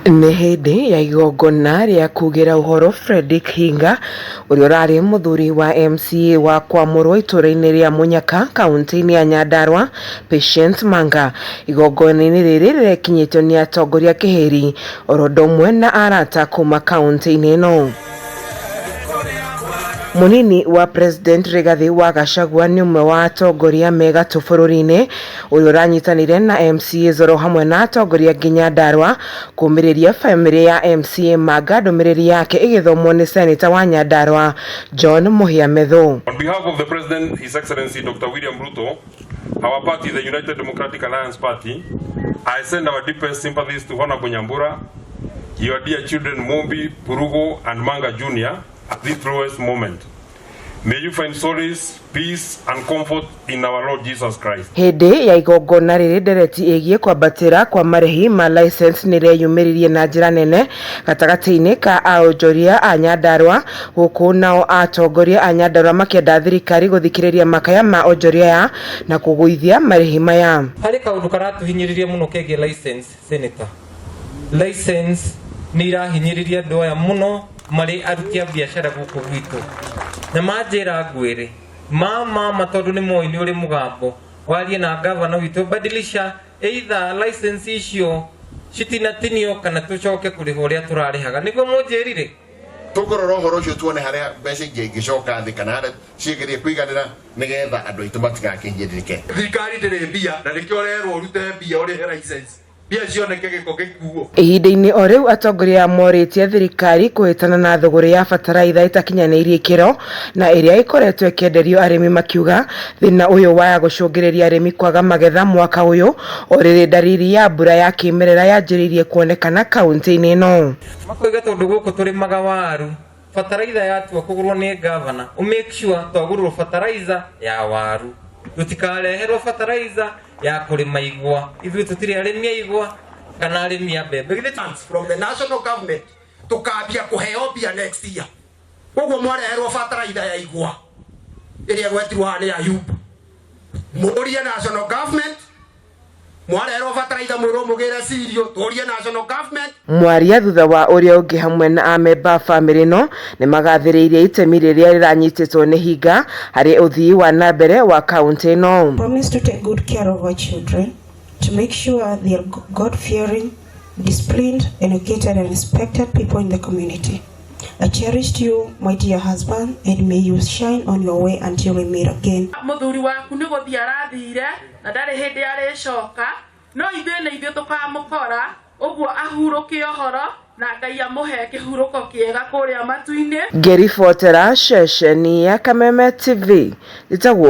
Nĩ hĩndĩ ya igongona rĩa kugĩra ũhoro Fredrick Hinga ũrĩa ũrarĩ mũthuri wa MCA wa Kwamũrwo itũũra-inĩ rĩa Munyaka kaunti-inĩ ya Nyandarua Patience Manga. Igongona-inĩ rĩrĩ rĩrekinyĩtio nĩ atongoria kĩhĩri oro ũndũ ũmwe na arata kuma kaunti-inĩ ĩno. Mũnini wa President Rigathi wa Gachagua nĩ ũmwe wa atongoria me gatũ bũrũri-inĩ ũrĩa ũranyitanĩire na MCAs oro hamwe na atongoria angĩ Nyandarua kũmĩrĩria bamĩrĩ ya MCA Manga ndũmĩrĩri yake ĩgĩthomwo nĩ Seneta wa Nyandarua John Muhia Methu. On behalf of the President, His Excellency Dr. William Ruto, our party, the United Democratic Alliance Party, I send our deepest sympathies to Honorable Nyambura, your dear children Mumbi, Purugo, and Manga Jr. at this lowest moment. May you find solace, peace, and comfort in our Lord Jesus Christ. Hĩndĩ ya igongona rĩrĩ ndereti ĩgiĩ kwambatĩra kwa marĩhi ma license nĩreyumĩririe na njĩra nene gatagatĩ-inĩ ka aonjoria a Nyandarua gũkũ nao atongoria a Nyandarua makĩenda thirikari gũthikĩrĩria makaya ma onjoria aya na kũgũithia marĩhi maya. Harĩ kaũndũ karatũhinyĩrĩria mũno kegiĩ license, Senator. License nĩ irahinyĩrĩria andũ aya mũno marĩ aruti a biacara gũkũ gwitũ. Na manjĩra ngwĩre, ma mama tondũ nĩ moĩ nĩ ũrĩ mũgambo, warie na gavana witũ badilisha either license icio citinatinio kana tũcoke kũrĩha ũrĩa tũrarĩhaga. Nĩguo mũnjĩrire? Tũkũrora ũhoro ũcio tuone harĩa mbeca ingĩcoka thĩ kana harĩa ciĩgerie kũiganĩra nĩgetha andũ aitũ matigakĩhinyĩrĩrĩke. Thirikari ndĩrĩ mbia na nĩkĩo ũrerwo ũrute mbia ũrĩhe license. Mbia cioneke gĩko gĩkuo. Ihinda-inĩ o rĩu atongoria aya morĩtie thirikari kũhĩtana na thũgũrĩ ya bataraitha ĩtakinyanĩirie ikĩro na ĩrĩa ĩkoretwo ĩkĩenderio arĩmi makiuga thĩna ũyũ waya gũcũngĩrĩria arĩmi kwaga magetha mwaka ũyũ o rĩrĩ ndariri ya mbura ya kĩmerera yanjĩrĩirie kuonekana kaunti-inĩ ĩno. Makoiga tondũ gũkũ tũrĩmaga waru, bataraitha yatua kũgũrwo nĩ gavana, ũ make sure twagũrĩrwo bataraitha ya waru. Tũtikareherwo bataraitha ya kũrĩma igwa. Ithuĩ tũtirĩ arĩmi a igwa kana arĩmi a mbembe. Githĩ ti- From the national government tukambia kuheo mbia next year. Koguo mwareherwo bataraitha ya igwa ĩrĩa gwetirwo haha nĩ Ayub, mũrie national government. Mwareherwo bataraitha mwĩrwo mũgĩre cirio, tũrie national government. Mwaria thutha wa ũrĩa ũngĩ hamwe na amemba a bamĩrĩ ĩno nĩmagathĩrĩirie itemi rĩrĩa rĩranyitĩtwo nĩ Hinga harĩ ũthii wa na mbere wa kaunti ĩno. Promise to take good care of our children, to make sure they are God-fearing, disciplined, educated, and respected people in the community. I cherished you, my dear husband, and may you shine on your way until we meet again. Mũthuri waku nĩ gũthiĩ arathire na ndarĩ hĩndĩ arĩcoka, no ithuĩ nĩ ithuĩ tũkamũkora ũguo ahurũke ũhoro na Ngai amũhe kĩhurũko kĩega kũrĩa matu-inĩ. Ngĩribotera ceceni ya Kameme TV, njĩtagwo